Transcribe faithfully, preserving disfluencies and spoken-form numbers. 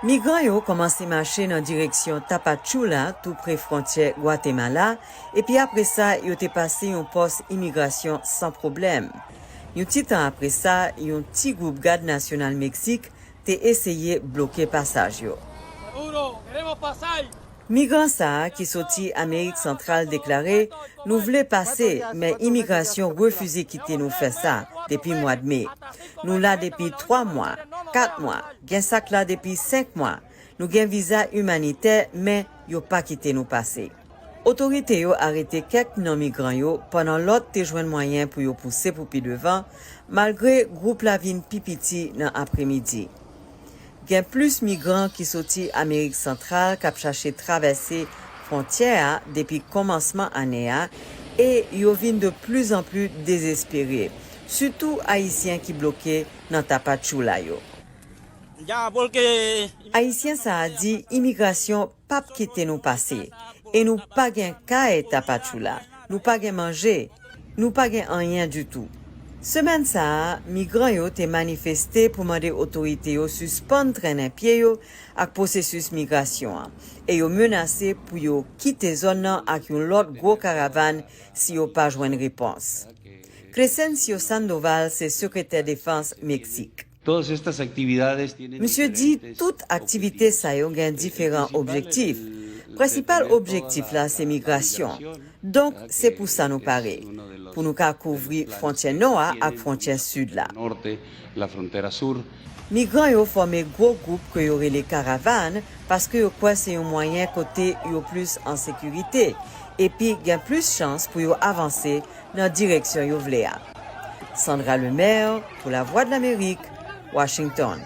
Migran yo kòmanse mache nan direksyon Tapachula, tou pre fwontyè Gwatemala, epi apre sa, yo te pase yon pòs imigrasyon san pwoblèm. Yon ti tan apre sa, yon ti gwoup Gad Nasyonal Meksik te eseye bloke pasaj yo. Migran sa a ki soti Amerik Santral deklare, "Nou vle pase, men imigrasyon refize kite nou fè sa depi mwa de me. Nou la depi twa mwa, kat mwa, gen sa k la depi senk mwa. Nou gen viza imanitè, men yo pa kite nou pase." Otorite yo arete kèk nan migran yo, pandan lòt te jwenn mwayen pou yo pouse pou pi devan, malgre gwoup la vin pi piti nan apremidi. Gen plis migran ki soti Amerik Santral k ap chache travèse fwontyè a depi kòmansman ane a, e yo vin de pli an pli dezespere, sitou Ayisyen ki bloke nan Tapachula yo. Ayisyen sa a di imigrasyon p ap kite nou pase, e nou pa gen kay Tapachula, nou pa gen manje, nou pa gen anyen ditou. Semèn sa a, migran yo te manifeste pou mande otorite yo sispann trennen pye yo ak pwosesis migrasyon an, e yo menase pou yo kite zòn nan ak yon lòt gwo karavàn si yo pa jwenn repons. Crescencio Sandoval se sekretè defans Meksik. Todas estas actividades tienen Misye di diferentes tout aktivite sa yo gen diferan objektif. Prensipal objektif la se migrasyon. Donk, se pou sa nou pare, pou nou ka kouvri fwontyè nò a ak fwontyè sid la. Migran yo fòme gwo gwoup ke yo rele karavàn paske yo kwè se yon mwayen kote yo plis an sekirite, epi gen plis chans pou yo avanse nan direksyon yo vle a. Sandra Lemaire, pou Lavwadlamerik, Washington.